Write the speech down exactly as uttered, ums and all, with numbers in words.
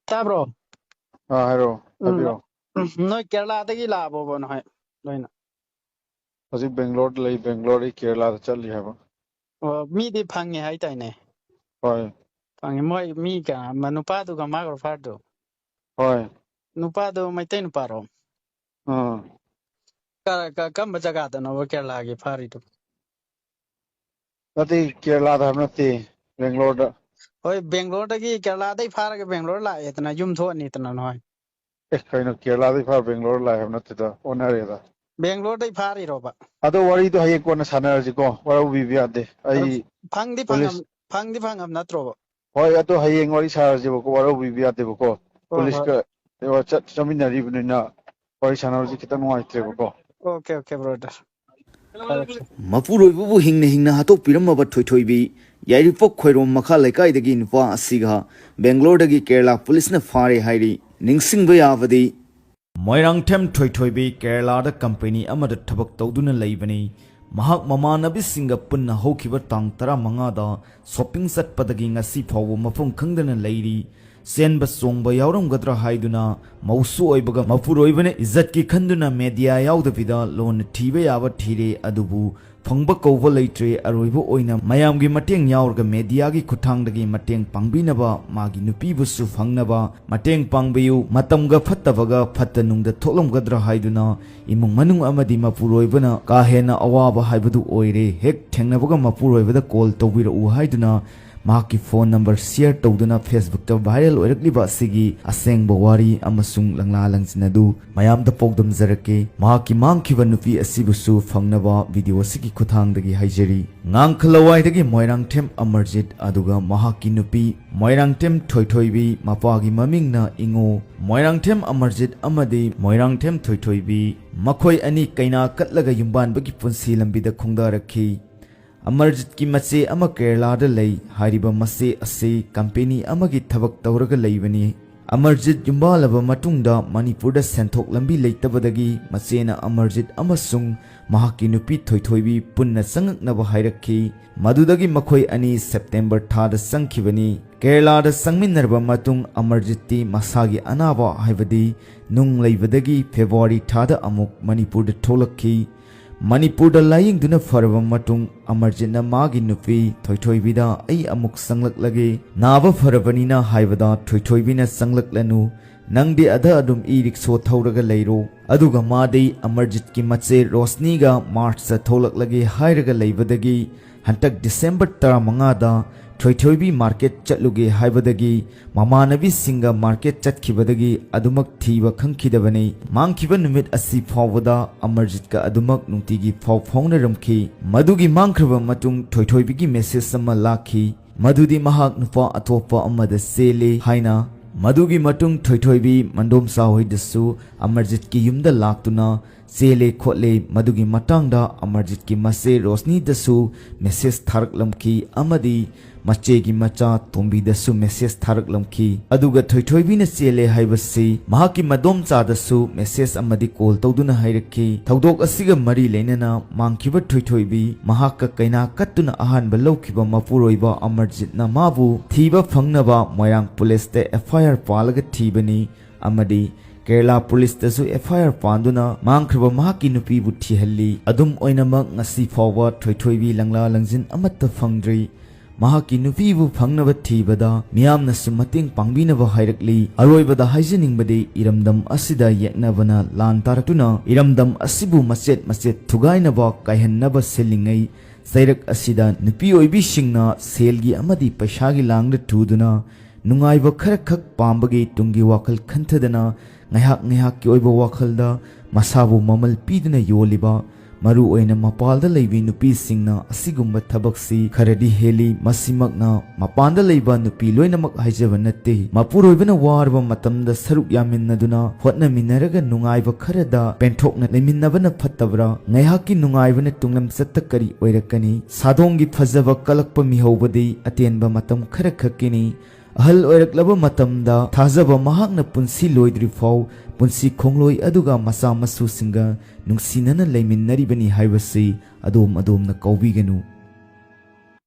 ꯇꯥꯕ꯭ꯔꯣ? ꯑꯥ, ꯍꯥꯏꯔꯛꯑꯣ, ꯎꯝ, ꯍꯥꯏꯕꯤꯔꯛꯑꯣ꯫ ꯎꯝ, ꯅꯣꯏ ꯀꯦꯔꯂꯥꯗꯒꯤ ꯂꯥꯛꯑꯕꯣꯕ ꯅꯣꯏ ꯂꯣꯏꯅ? ꯍꯧꯖꯤꯛ ꯕꯦꯡꯒ꯭ꯂꯣꯔꯗ ꯂꯩ, ꯕꯦꯡꯒ꯭ꯂꯣꯔꯗꯒꯤ ꯀꯦꯔꯂꯥꯗ ꯆꯠꯂꯤ ꯍꯥꯏꯕ꯫ ꯑꯣ, ꯃꯤꯗꯤ ꯐꯪꯉꯦ ꯍꯥꯏꯇꯥꯏꯅꯦ꯫ ꯍꯣꯏ꯫ ꯐꯪꯉꯦ꯫ ꯃꯣꯏ ꯃꯤ ꯀꯌꯥ? ꯃ-, ꯅꯨꯄꯥꯗꯨꯒ ꯃꯥꯒ ꯐꯥꯔꯗꯨ? ꯍꯣꯏ꯫ ꯅꯨꯄꯥꯗꯣ ꯃꯩꯇꯩ ꯅꯨꯄꯥꯔꯣ? ꯑꯥ꯫ ꯀ-, ꯀ-, ꯀꯔꯝꯕ ꯖꯒꯥꯗꯅꯣꯕ ꯀꯦꯔꯂꯥꯒꯤ ꯐꯥꯔꯤꯗꯨ? ꯅꯠꯇꯦ, ꯀꯦꯔꯂꯥꯗ ꯍꯥꯏꯕ ꯅꯠꯇꯦ, ꯕꯦꯡꯒ꯭ꯂꯣꯔꯗ꯫ ꯍꯣꯏ, ꯕꯦꯡꯒ꯭ꯂꯣꯔꯗꯒꯤ, ꯀꯦꯔꯂꯥꯗꯩ ꯐꯥꯔꯒ ꯕꯦꯡꯒ꯭ꯂꯣꯔ ꯂꯥꯛꯑꯦꯗꯅ, ꯌꯨꯝ ꯊꯣꯛꯑꯅꯤꯗꯅ ꯅꯣꯏ꯫ ꯑꯦ, ꯀꯩꯅꯣ, ꯀꯦꯔꯂꯥꯗꯩ ꯐꯥꯔ ꯕꯦꯡꯒ꯭ꯂꯣꯔ ꯂꯥꯛꯑꯦ ꯍꯥꯏꯕ ꯅꯠꯇꯦꯗ, ꯑꯣꯟꯅꯔꯦꯗ꯫ ꯕꯦꯡꯒ꯭ꯂꯣꯔꯗꯩ ꯐꯥꯔꯤꯔꯣꯕ? ꯑꯗꯣ ꯋꯥꯔꯤꯗꯣ ꯍꯌꯦꯡ ꯀꯣꯟꯅ ꯁꯥꯟꯅꯔꯁꯤꯀꯣ, ꯋꯥꯔꯧꯕꯤꯕ ꯌꯥꯗꯦ꯫ ꯑꯩ ꯐꯪꯗꯤ ꯄꯨꯂꯤꯁ ꯐꯪꯉꯝ-, ꯐꯪꯗꯤ ꯐꯪꯉꯝ ꯅꯠꯇ꯭ꯔꯣꯕ? ꯍꯣꯏ, ꯑꯗꯣ ꯍꯌꯦꯡ ꯋꯥꯔꯤ ꯁꯥꯔꯁꯦꯕꯀꯣ, ꯋꯥꯔꯧꯕꯤꯕ ꯌꯥꯗꯦꯕꯀꯣ꯫ ꯍꯣꯏ, ꯍꯣꯏ꯫ ꯄꯨꯂꯤꯁꯀ ꯆꯠ-, ꯆꯠꯃꯤꯟꯅꯔꯤꯕꯅꯤꯅ ꯋꯥꯔꯤ ꯁꯥꯟꯅꯕꯁꯤ ꯈꯤꯇꯪ ꯅꯨꯡꯉꯥꯏꯇ꯭ꯔꯦꯕꯀꯣ꯫ Okay, okay, brother. ꯃꯄꯨꯔꯣꯏꯕꯕꯨ ꯍꯤꯡꯅ ꯍꯤꯡꯅ ꯍꯥꯠꯇꯣꯛꯄꯤꯔꯝꯃꯕ ꯊꯣꯏꯊꯣꯏꯕꯤ, ꯌꯥꯏꯔꯤꯄꯣꯛ ꯈꯣꯏꯔꯣꯝ ꯃꯈꯥ ꯂꯩꯀꯥꯏꯗꯒꯤ ꯅꯨꯄꯥ ꯑꯁꯤꯒ ꯕꯦꯡꯒ꯭ꯂꯣꯔꯗꯒꯤ ꯀꯦꯔꯂꯥ ꯄꯨꯂꯤꯁꯅ ꯐꯥꯔꯦ ꯍꯥꯏꯔꯤ꯫ ꯅꯤꯡꯁꯤꯡꯕ ꯌꯥꯕꯗꯤ, ꯃꯣꯏꯔꯥꯡꯊꯦꯝ ꯊꯣꯏꯊꯣꯏꯕꯤ ꯀꯦꯔꯂꯥꯗ ꯀꯝꯄꯦꯅꯤ ꯑꯃꯗ ꯊꯕꯛ ꯇꯧꯗꯨꯅ ꯂꯩꯕꯅꯤ꯫ ꯃꯍꯥꯛ ꯃꯃꯥꯟꯅꯕꯤꯁꯤꯡꯒ ꯄꯨꯟꯅ ꯍꯧꯈꯤꯕ ꯇꯥꯡ ꯇꯔꯥꯃꯉꯥꯗ ꯁꯣꯄꯤꯡ ꯆꯠꯄꯗꯒꯤ ꯉꯁꯤ ꯐꯥꯎꯕ ꯃꯐꯝ ꯈꯪꯗꯅ ꯂꯩꯔꯤ꯫ ꯆꯦꯟꯕ ꯆꯣꯡꯕ ꯌꯥꯎꯔꯝꯒꯗ꯭ꯔꯥ ꯍꯥꯏꯗꯨꯅ ꯃꯧꯁꯨ ꯑꯣꯏꯕꯒ ꯃꯄꯨꯔꯣꯏꯕꯅ ꯏꯖꯠꯀꯤ ꯈꯟꯗꯨꯅ ꯃꯦꯗꯤꯌꯥ ꯌꯥꯎꯗꯕꯤꯗ ꯂꯣꯟꯅ ꯊꯤꯕ ꯌꯥꯕ ꯊꯤꯔꯦ, ꯑꯗꯨꯕꯨ ꯐꯪꯕ ꯀꯧꯕ ꯂꯩꯇ꯭ꯔꯦ꯫ ꯑꯔꯣꯏꯕ ꯑꯣꯏꯅ ꯃꯌꯥꯝꯒꯤ ꯃꯇꯦꯡ ꯌꯥꯎꯔꯒ ꯃꯦꯗꯤꯌꯥꯒꯤ ꯈꯨꯠꯊꯥꯡꯗꯒꯤ ꯃꯇꯦꯡ ꯄꯥꯡꯕꯤꯅꯕ, ꯃꯥꯒꯤ ꯅꯨꯄꯤꯕꯨꯁꯨ ꯐꯪꯅꯕ ꯃꯇꯦꯡ ꯄꯥꯡꯕꯤꯌꯨ꯫ ꯃꯇꯝꯒ ꯐꯠꯇꯕꯒ ꯐꯠꯇ ꯅꯨꯡꯗ ꯊꯣꯛꯂꯝꯒꯗ꯭ꯔꯥ ꯍꯥꯏꯗꯨꯅ ꯏꯃꯨꯡ ꯃꯅꯨꯡ ꯑꯃꯗꯤ ꯃꯄꯨꯔꯣꯏꯕꯅ ꯀꯥ ꯍꯦꯟꯅ ꯑꯋꯥꯕ ꯍꯥꯏꯕꯗꯨ ꯑꯣꯏꯔꯦ꯫ ꯍꯦꯛ ꯊꯦꯡꯅꯕꯒ ꯃꯄꯨꯔꯣꯏꯕꯗ ꯀꯣꯜ ꯇꯧꯕꯤꯔꯛꯎ ꯍꯥꯏꯗꯨꯅ ꯃꯍꯥꯛꯀꯤ ꯐꯣꯟ ꯅꯝꯕꯔ ꯁꯤꯌꯔ ꯇꯧꯗꯨꯅ ꯐꯦꯁꯕꯨꯛꯇ ꯚꯥꯏꯔꯦꯜ ꯑꯣꯏꯔꯛꯂꯤꯕ ꯑꯁꯤꯒꯤ ꯑꯁꯦꯡꯕ ꯋꯥꯔꯤ ꯑꯃꯁꯨꯡ ꯂꯪꯂꯥ ꯂꯪꯖꯤꯟ ꯑꯗꯨ ꯃꯌꯥꯝꯗ ꯄꯥꯎꯗꯝꯖꯔꯛꯀꯦ꯫ ꯃꯍꯥꯛꯀꯤ ꯃꯥꯡꯈꯤꯕ ꯅꯨꯄꯤ ꯑꯁꯤꯕꯨꯁꯨ ꯐꯪꯅꯕ ꯚꯤꯗꯤꯑꯣ ꯑꯁꯤꯒꯤ ꯈꯨꯠꯊꯥꯡꯗꯒꯤ ꯍꯥꯏꯖꯔꯤ꯫ ꯉꯥꯡꯈꯂꯋꯥꯏꯗꯒꯤ ꯃꯣꯏꯔꯥꯡꯊꯦꯝ ꯑꯃꯔꯖꯤꯠ ꯑꯗꯨꯒ ꯃꯍꯥꯛꯀꯤ ꯅꯨꯄꯤ ꯃꯣꯏꯔꯥꯡꯊꯦꯝ ꯊꯣꯏꯊꯣꯏꯕꯤ, ꯃꯄꯥꯒꯤ ꯃꯃꯤꯡꯅ ꯏꯉꯣ꯫ ꯃꯣꯏꯔꯥꯡꯊꯦꯝ ꯑꯃꯔꯖꯤꯠ ꯑꯃꯗꯤ ꯃꯣꯏꯔꯥꯡꯊꯦꯝ ꯊꯣꯏꯊꯣꯏꯕꯤ, ꯃꯈꯣꯏ ꯑꯅꯤ ꯀꯩꯅꯥ ꯀꯠꯂꯒ ꯌꯨꯝꯕꯥꯟꯕꯒꯤ ꯄꯨꯟꯁꯤ ꯂꯝꯕꯤꯗ ꯈꯣꯡꯗꯥꯔꯛꯈꯤ꯫ ꯑꯃꯔꯖꯤꯠꯀꯤ ꯃꯆꯦ ꯑꯃ ꯀꯦꯔꯂꯥꯗ ꯂꯩ꯫ ꯍꯥꯏꯔꯤꯕ ꯃꯆꯦ ꯑꯁꯤ ꯀꯝꯄꯦꯅꯤ ꯑꯃꯒꯤ ꯊꯕꯛ ꯇꯧꯔꯒ ꯂꯩꯕꯅꯤ꯫ ꯑꯃꯔꯖꯤꯠ ꯌꯨꯝꯕꯥꯜꯂꯕ ꯃꯇꯨꯡꯗ ꯃꯅꯤꯄꯨꯔꯗ ꯁꯦꯟꯊꯣꯛ ꯂꯝꯕꯤ ꯂꯩꯇꯕꯗꯒꯤ ꯃꯆꯦꯅ ꯑꯃꯔꯖꯤꯠ ꯑꯃꯁꯨꯡ ꯃꯍꯥꯛꯀꯤ ꯅꯨꯄꯤ ꯊꯣꯏꯊꯣꯏꯕꯤ ꯄꯨꯟꯅ ꯆꯪꯉꯛꯅꯕ ꯍꯥꯏꯔꯛꯈꯤ꯫ ꯃꯗꯨꯗꯒꯤ ꯃꯈꯣꯏ ꯑꯅꯤ ꯁꯦꯞꯇꯦꯝꯕꯔ ꯊꯥꯗ ꯆꯪꯈꯤꯕꯅꯤ꯫ ꯀꯦꯔꯂꯥꯗ ꯆꯪꯃꯤꯟꯅꯔꯕ ꯃꯇꯨꯡ ꯑꯃꯔꯖꯤꯠꯇꯤ ꯃꯁꯥꯒꯤ ꯑꯅꯥꯕ, ꯍꯥꯏꯕꯗꯤ ꯅꯨꯡ ꯂꯩꯕꯗꯒꯤ ꯐꯦꯕ꯭ꯔꯨꯋꯥꯔꯤ ꯊꯥꯗ ꯑꯃꯨꯛ ꯃꯅꯤꯄꯨꯔꯗ ꯊꯣꯛꯂꯛꯈꯤ꯫ ꯃꯅꯤꯄꯨꯔꯗ ꯂꯥꯌꯦꯡꯗꯨꯅ ꯐꯔꯕ ꯃꯇꯨꯡ ꯑꯃꯔꯖꯤꯠꯅ ꯃꯥꯒꯤ ꯅꯨꯄꯤ ꯊꯣꯏꯊꯣꯏꯕꯤꯗ "ꯑꯩ ꯑꯃꯨꯛ ꯆꯪꯂꯛꯂꯒꯦ, ꯅꯥꯕ ꯐꯔꯕꯅꯤꯅ" ꯍꯥꯏꯕꯗ ꯊꯣꯏꯊꯣꯏꯕꯤꯅ "ꯆꯪꯂꯛꯂꯅꯨ, ꯅꯪꯗꯤ ꯑꯗ ꯑꯗꯨꯝ ꯏ ꯔꯤꯛꯁꯣ ꯊꯧꯔꯒ ꯂꯩꯔꯣ"꯫ ꯑꯗꯨꯒ ꯃꯥꯗꯤ ꯑꯃꯔꯖꯤꯠꯀꯤ ꯃꯆꯦ ꯔꯣꯁꯅꯤꯒ ꯃꯥꯔꯆꯇ ꯊꯣꯛꯂꯛꯂꯒꯦ ꯍꯥꯏꯔꯒ ꯂꯩꯕꯗꯒꯤ ꯍꯟꯗꯛ ꯗꯤꯁꯦꯝꯕꯔ ꯇꯔꯥꯃꯉꯥꯗ ꯊꯣꯏꯊꯣꯏꯕꯤ ꯃꯥꯔꯀꯦꯠ ꯆꯠꯂꯨꯒꯦ ꯍꯥꯏꯕꯗꯒꯤ ꯃꯃꯥꯟꯅꯕꯤꯁꯤꯡꯒ ꯃꯥꯔꯀꯦꯠ ꯆꯠꯈꯤꯕꯗꯒꯤ ꯑꯗꯨꯃꯛ ꯊꯤꯕ ꯈꯪꯈꯤꯗꯕꯅꯤ꯫ ꯃꯥꯡꯈꯤꯕ ꯅꯨꯃꯤꯠ ꯑꯁꯤ ꯐꯥꯎꯕꯗ ꯑꯃꯔꯖꯤꯠꯀ ꯑꯗꯨꯃꯛ ꯅꯨꯡꯇꯤꯒꯤ ꯄꯥꯎ ꯐꯥꯎꯅꯔꯝꯈꯤ꯫ ꯃꯗꯨꯒꯤ ꯃꯥꯡꯈ꯭ꯔꯕ ꯃꯇꯨꯡ ꯊꯣꯏꯊꯣꯏꯕꯤꯒꯤ ꯃꯦꯁꯦꯖ ꯑꯃ ꯂꯥꯛꯈꯤ, ꯃꯗꯨꯗꯤ ꯃꯍꯥꯛ ꯅꯨꯄꯥ ꯑꯇꯣꯞꯄ ꯑꯃꯗ ꯆꯦꯜꯂꯦ ꯍꯥꯏꯅ꯫ ꯃꯗꯨꯒꯤ ꯃꯇꯨꯡ ꯊꯣꯏꯊꯣꯏꯕꯤ ꯃꯟꯗꯣꯝꯆꯥ ꯍꯣꯏꯗꯁꯨ ꯑꯃꯔꯖꯤꯠꯀꯤ ꯌꯨꯝꯗ ꯂꯥꯛꯇꯨꯅ ꯆꯦꯜꯂꯦ ꯈꯣꯠꯂꯦ, ꯃꯗꯨꯒꯤ ꯃꯇꯥꯡꯗ ꯑꯃꯔꯖꯤꯠꯀꯤ ꯃꯆꯦ ꯔꯣꯁꯅꯤꯗꯁꯨ ꯃꯦꯁꯦꯖ ꯊꯥꯔꯛꯂꯝꯈꯤ ꯑꯃꯗꯤ ꯃꯆꯦꯒꯤ ꯃꯆꯥ ꯇꯣꯝꯕꯤꯗꯁꯨ ꯃꯦꯁꯦꯖ ꯊꯥꯔꯛꯂꯝꯈꯤ꯫ ꯑꯗꯨꯒ ꯊꯣꯏꯊꯣꯏꯕꯤꯅ ꯆꯦꯜꯂꯦ ꯍꯥꯏꯕꯁꯤ ꯃꯍꯥꯛꯀꯤ ꯃꯗꯣꯝꯆꯥꯗꯁꯨ ꯃꯦꯁꯦꯖ ꯑꯃꯗꯤ ꯀꯣꯜ ꯇꯧꯗꯨꯅ ꯍꯥꯏꯔꯛꯈꯤ꯫ ꯊꯧꯗꯣꯛ ꯑꯁꯤꯒ ꯃꯔꯤ ꯂꯩꯅꯅ ꯃꯥꯡꯈꯤꯕ ꯊꯣꯏꯊꯣꯏꯕꯤ ꯃꯍꯥꯛꯀ ꯀꯩꯅꯥ ꯀꯠꯇꯨꯅ ꯑꯍꯥꯟꯕ ꯂꯧꯈꯤꯕ ꯃꯄꯨꯔꯣꯏꯕ ꯑꯃꯔꯖꯤꯠꯅ ꯃꯥꯕꯨ ꯊꯤꯕ ꯐꯪꯅꯕ ꯃꯣꯏꯔꯥꯡ ꯄꯨꯂꯤꯁꯇ ꯑꯦꯐ ꯑꯥꯏ ꯑꯥꯔ ꯄꯥꯜꯂꯒ ꯊꯤꯕꯅꯤ ꯑꯃꯗꯤ ꯀꯦꯔꯂꯥ ꯄꯨꯂꯤꯁꯇꯁꯨ ꯑꯦꯐ ꯑꯥꯏ ꯑꯥꯔ ꯄꯥꯟꯗꯨꯅ ꯃꯥꯡꯈ꯭ꯔꯕ ꯃꯍꯥꯛꯀꯤ ꯅꯨꯄꯤꯕꯨ ꯊꯤꯍꯜꯂꯤ꯫ ꯑꯗꯨꯝ ꯑꯣꯏꯅꯃꯛ, ꯉꯁꯤ ꯐꯥꯎꯕ ꯊꯣꯏꯊꯣꯏꯕꯤ ꯂꯪꯂꯥ ꯂꯪꯖꯤꯟ ꯑꯃꯠꯇ ꯐꯪꯗ꯭ꯔꯤ꯫ ꯃꯍꯥꯛꯀꯤ ꯅꯨꯄꯤꯕꯨ ꯐꯪꯅꯕ ꯊꯤꯕꯗ ꯃꯤꯌꯥꯝꯅꯁꯨ ꯃꯇꯦꯡ ꯄꯥꯡꯕꯤꯅꯕ ꯍꯥꯏꯔꯛꯂꯤ꯫ ꯑꯔꯣꯏꯕꯗ ꯍꯥꯏꯖꯅꯤꯡꯕꯗꯤ, ꯏꯔꯝꯗꯝ ꯑꯁꯤꯗ ꯌꯦꯛꯅꯕꯅ ꯂꯥꯟ ꯇꯥꯔꯛꯇꯨꯅ ꯏꯔꯝꯗꯝ ꯑꯁꯤꯕꯨ ꯃꯆꯦꯠ ꯃꯆꯦꯠ ꯊꯨꯒꯥꯏꯅꯕ, ꯀꯥꯏꯍꯟꯅꯕ ꯁꯤꯜꯂꯤꯉꯩ ꯆꯩꯔꯛ ꯑꯁꯤꯗ ꯅꯨꯄꯤ ꯑꯣꯏꯕꯤꯁꯤꯡꯅ ꯁꯦꯜꯒꯤ ꯑꯃꯗꯤ ꯄꯩꯁꯥꯒꯤ ꯂꯥꯡꯗ ꯊꯨꯗꯨꯅ ꯅꯨꯡꯉꯥꯏꯕ ꯈꯔꯈꯛ ꯄꯥꯝꯕꯒꯤ ꯇꯨꯡꯒꯤ ꯋꯥꯈꯜ ꯈꯟꯊꯗꯅ ꯉꯥꯏꯍꯥꯛ ꯉꯥꯏꯍꯥꯛꯀꯤ ꯑꯣꯏꯕ ꯋꯥꯈꯜꯗ ꯃꯁꯥꯕꯨ ꯃꯃꯜ ꯄꯤꯗꯨꯅ ꯌꯣꯜꯂꯤꯕ, ꯃꯔꯨ ꯑꯣꯏꯅ ꯃꯄꯥꯜꯗ ꯂꯩꯕꯤ ꯅꯨꯄꯤꯁꯤꯡꯅ ꯑꯁꯤꯒꯨꯝꯕ ꯊꯕꯛꯁꯤ ꯈꯔꯗꯤ ꯍꯦꯜꯂꯤ꯫ ꯃꯁꯤꯃꯛꯅ ꯃꯄꯥꯟꯗ ꯂꯩꯕ ꯅꯨꯄꯤ ꯂꯣꯏꯅꯃꯛ ꯍꯥꯏꯖꯕ ꯅꯠꯇꯦ꯫ ꯃꯄꯨꯔꯣꯏꯕꯅ ꯋꯥꯔꯕ ꯃꯇꯝꯗ ꯁꯔꯨꯛ ꯌꯥꯃꯤꯟꯅꯗꯨꯅ ꯍꯣꯠꯅꯃꯤꯟꯅꯔꯒ ꯅꯨꯡꯉꯥꯏꯕ ꯈꯔꯗ ꯄꯦꯟꯊꯣꯛꯅ ꯂꯩꯃꯤꯟꯅꯕꯅ ꯐꯠꯇꯕ꯭ꯔꯥ? ꯉꯥꯏꯍꯥꯛꯀꯤ ꯅꯨꯡꯉꯥꯏꯕꯅ ꯇꯨꯡꯂꯝꯆꯠꯇ ꯀꯔꯤ ꯑꯣꯏꯔꯛꯀꯅꯤ? ꯁꯥꯗꯣꯡꯒꯤ ꯐꯖꯕ ꯀꯜꯂꯛꯄ ꯃꯤꯍꯧꯕꯗꯤ ꯑꯇꯦꯟꯕ ꯃꯇꯝ ꯈꯔ ꯈꯛꯀꯤꯅꯤ꯫ ꯑꯍꯜ ꯑꯣꯏꯔꯛꯂꯕ ꯃꯇꯝꯗ ꯊꯥꯖꯕ ꯃꯍꯥꯛꯅ ꯄꯨꯟꯁꯤ ꯂꯣꯏꯗ꯭ꯔꯤꯐꯥꯎ ꯄꯨꯟꯁꯤ ꯈꯣꯡꯂꯣꯏ ꯑꯗꯨꯒ ꯃꯆꯥ ꯃꯁꯨꯁꯤꯡꯒ ꯅꯨꯡꯁꯤꯅꯅ ꯂꯩꯃꯤꯟꯅꯔꯤꯕꯅꯤ ꯍꯥꯏꯕꯁꯤ ꯑꯗꯣꯝ ꯑꯗꯣꯝꯅ ꯀꯥꯎꯕꯤꯒꯅꯨ꯫